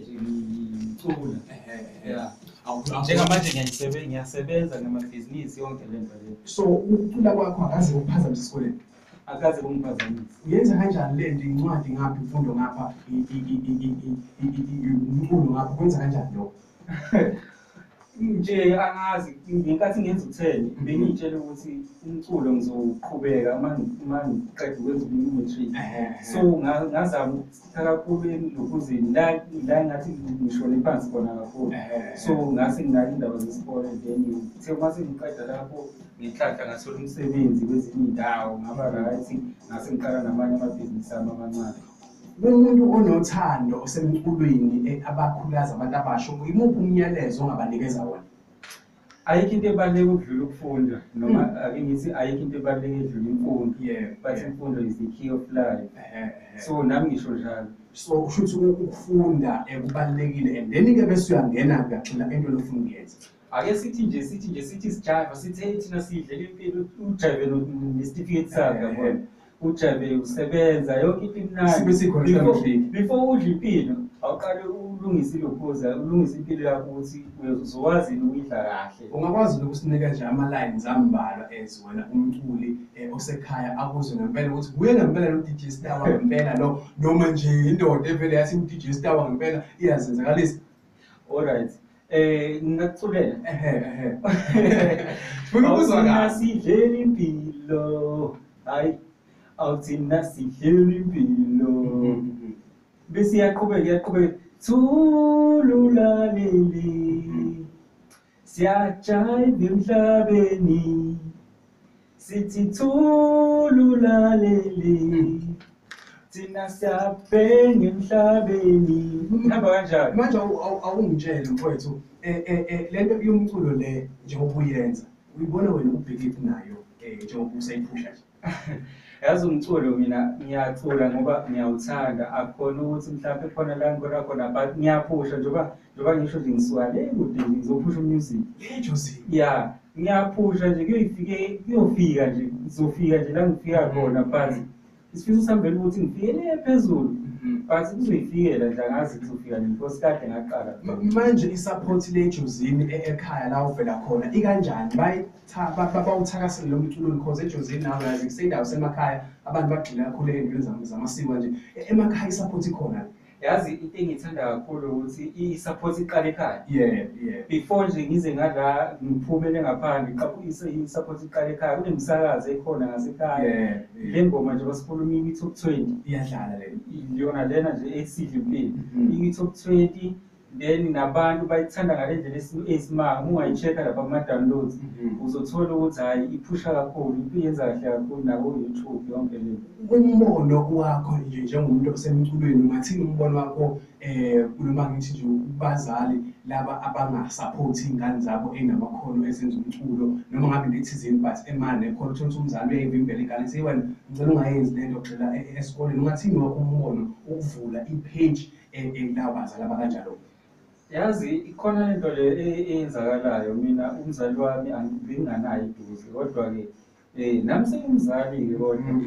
nje ngicula. Yeah. Njengamanje ngiyasebenza ngamabhizinisi yonke lento le. So ukucula kwakho akaze kuphazamise esikoleni? Akaze kungiphazamise. Uyenza kanjani le nto, incwadi ngapha, imfundo ngapha, umculo ngapha, kwenza kanjani lokho? Nje angazi, ngenkathi ngenza u-10 bengiyitshela ukuthi umculo ngizowuqhubeka uma ngiqeda ukwenza u-matric. So ngazama ukuthitha kakhulu elokhuzeni la ngathi ngishone phansi khona kakhulu. So ngase nginake indaba zesikole, then ngithe uma sengiqeda lapho ngenhlanhla ngathola umsebenzi kwezinye iy'ndawo, ngaba right, ngase ngiqala namanye amabhizinisi ami amancane. Umuntu onothando osemculweni, abakhulaza abantu abasha, imuphi umyalezo ongabanikeza wona? Ayikho into ebaluleke ukudlula ukufunda, noma ake ngithi ayikho into ebaluleke edlula imfundo. But imfundo is the key of life. So nami ngisho njalo. So kusho ukuthi ukufunda kubalulekile, and then-ke bese uyangena uyagxila entweni ofuna ukuyenza. Ake sithi nje sithi sijayiva, sithi thina sidlela impilo, ujayive nesitifiketi sakho, yabona. Ujayive usebenza yonke into imnandi. Sibe sikhona sihleli. Before udle impilo, awuqale ulungise ilokhuza, ulungise impilo yakho ukuthi uzokwazi ukuyidla kahle. Ungakwazi ukusinika nje ama-lines ambalwa as wena umculi osekhaya akuzwe ngempela ukuthi kuye ngempela lo DJ Star ngempela lo, noma nje indoda evele yathi u-DJ Star ngempela iyazenzakalisa. All right. Ngingakuculela. Ehe. Funa ukuzwa kahle. Sidlela impilo. Hayi, awuthina sidlela impilo. Bese iyaqhubeka thululaleli. Siyajayiva emhlabeni. Sithi thululaleli. Thina siyabhenga emhlabeni. Hamba kanjani? Manje awungitshele mfowethu, lento yomculo le njengoba uyenza, uyibona wena ubhekephi nayo njengoba usayiphusha nje? Yazi umculo mina ngiyacula ngoba ngiyawuthanda, akukhona ukuthi mhlawumbe khona la ngikhona khona, but ngiyaphusha njengoba ngisho nje ngisuka le kude nje ngizophusha umusic. Le Yeah, ngiyaphusha nje kuyofika nje, ngizofika nje la ngifika khona, but isifiso sami vele ukuthi ngifike le phezulu, but kuzoyifikela nje, angazi kuzofika nini because kade ngaqala. Manje i-support le eJozini ekhaya la uvela khona ikanjani? Bawuthakasele lo mculo because eJozini nawe yazi kusendawo semakhaya, abantu bagxila kakhulu ey'ntweni zamasiko nje. Emakhaya i-support ikhona. Yazi into engiyithanda kakhulu ukuthi i-support iqala ekhaya. Yeah. Before nje ngize ngala ngiphumele ngaphandle, i-support iqala ekhaya, kunemisakazo ekhona ngasekhaya. Le ngoma nje basikhuluma i-top 20. Iyadlala le. Yona lena nje esidla impilo. I-top 20, then nabantu bayithanda ngale ndlela eyisimanga. Uma ungayi-check-a lapha kuma-downloads, uzothola ukuthi hhayi iphusha kakhulu, iyenza kahle kakhulu nako-YouTube yonke le. Umbono wakho nje njengomuntu osemculweni, ungathini umbono wakho noma ngithi nje kubazali laba abangasaphothi iy'ngane zabo ey'namakhono ezenza umculo, noma ngabe into ethizeni but emane nekhono, uthole ukuthi umzali uyayivimbela ingane ethi wena ngicela ungayenzi le nto, gxila esikoleni. Ungathini wakho umbono ukuvula i-page kulabo bazali abakanjalo? Yazi ikhona lento le eyenzakalayo, mina umzali wami benginganayo eduze, kodwa-ke nami sengumzali-ke kodwa.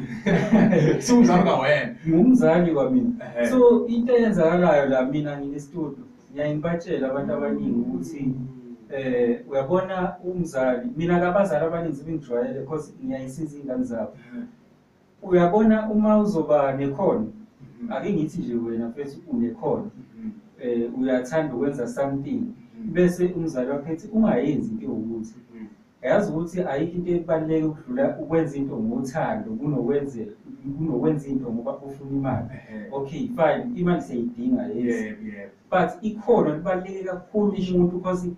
Sewumzali kwawena? Ngumzali kwamina. So into eyenzakalayo la, mina ngine-studio, ngiyaye ngibatshele abantu abaningi ukuthi uyabona umzali, mina kabazali abaningi sebengijwayele because ngiyayisiza iy'ngane zabo. Uyabona uma uzoba nekhono, ake ngithi nje wena mfethu unekhono, uyathanda ukwenza something, bese umzali wakho ethi ungayenzi into ewukuthi. Yazi ukuthi ayikho into ebaluleke ukudlula ukwenza into ngothando kunokwenza into ngoba ufuna imali. Okay, fine, imali siyayidinga, yes. But ikhono libaluleke kakhulu kumuntu because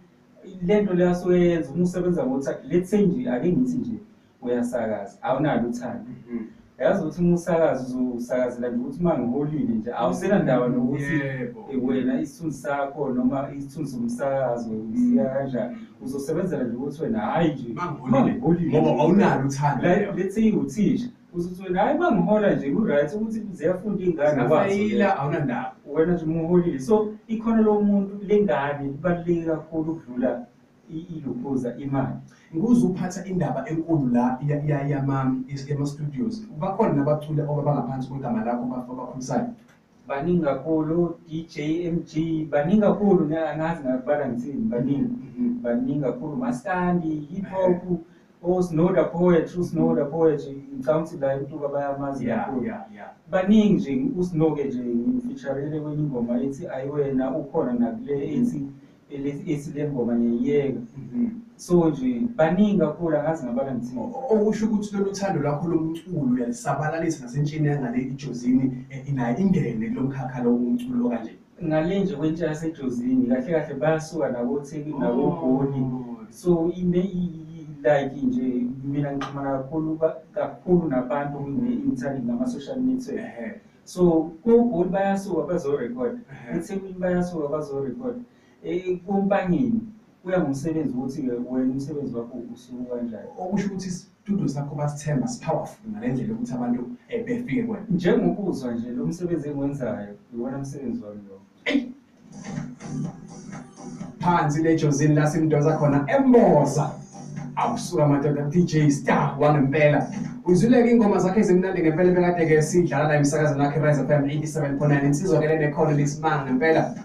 le nto leyo asuke eyenza uma usebenza ngothando, let's say nje ake ngithi nje uyasakaza, awunalo uthando. Yazi ukuthi uma usakaza uzosakazela nje ukuthi uma ngiholile nje awusenandaba nokuthi wena isithunzi sakho noma isithunzi somsakazo usiya kanjani, uzosebenzela nje ukuthi wena hhayi nje mangiholile ngoba awunalo uthando. Let's say uthisha uzothi wena hhayi mangihola nje ku-right ukuthi ziyafunda iy'ngane ziyafeyila, awunandaba wena nje umuholile. So ikhono lomuntu lengane libaluleke kakhulu ukudlula ilokhuza imali. Ngikuze uphatha indaba enkulu la yama-studios, bakhona nabaculi abangaphansi kwegama lakho abakhulisayo? Baningi kakhulu, DJ MG, baningi kakhulu, angazi ngakubala ngithini, baningi. Baningi kakhulu, maskandi, hip hop, o-Snow the Poetry, uSnow the Poetry, ngicabanga ukuthi la eMtuba bayamazi kakhulu. Baningi nje, uSnow-ke nje ngimfeaturele kwenye ingoma ethi Ayiwena, ukhona nakule ethi ethi le ngoma ngiyiyeka. So nje baningi kakhulu, angazi ngabala ngithini. Okusho ukuthi lolu thando lwakho lomculo uyalisabalalisa nasentsheni yangale iJozini, nayo ingene kulo mkhakha lo womculo kanje. Ngale nje kwentsha yaseJozini kahle kahle bayasuka nakoThekwini nakoGoli. So like nje mina ngixhumana kakhulu kakhulu nabantu nge-internet nama-social network. So koGoli bayasuka bazorekhoda, eThekwini bayasuka bazorekhoda. Kumpangeni kuya ngomsebenzi ukuthi-ke wena umsebenzi wakho usuka kanjani. Okusho ukuthi isitudio sakho basithemba si-powerful ngale ndlela yokuthi abantu befike kuwena. Njengokuzwa nje lo msebenzi engiwenzayo, iwona msebenzi wami lo. Phansi le Jozini la simdonsa khona emboza. Awusuka madoda, DJ Star wangempela. Uzwile-ke ingoma zakhe ezimnandi ngempela bekade-ke sidlala la emsakazweni wakhe Rise FM 87.9. Insizwa ke lenekhono lesimanga ngempela.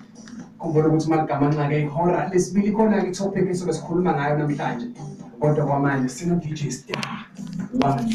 Khumbula ukuthi maligamanxa-ke ihora lesibili khona-ke i-topic esobe sikhuluma ngayo namhlanje. Kodwa kwamanje sino DJ Star wangempela.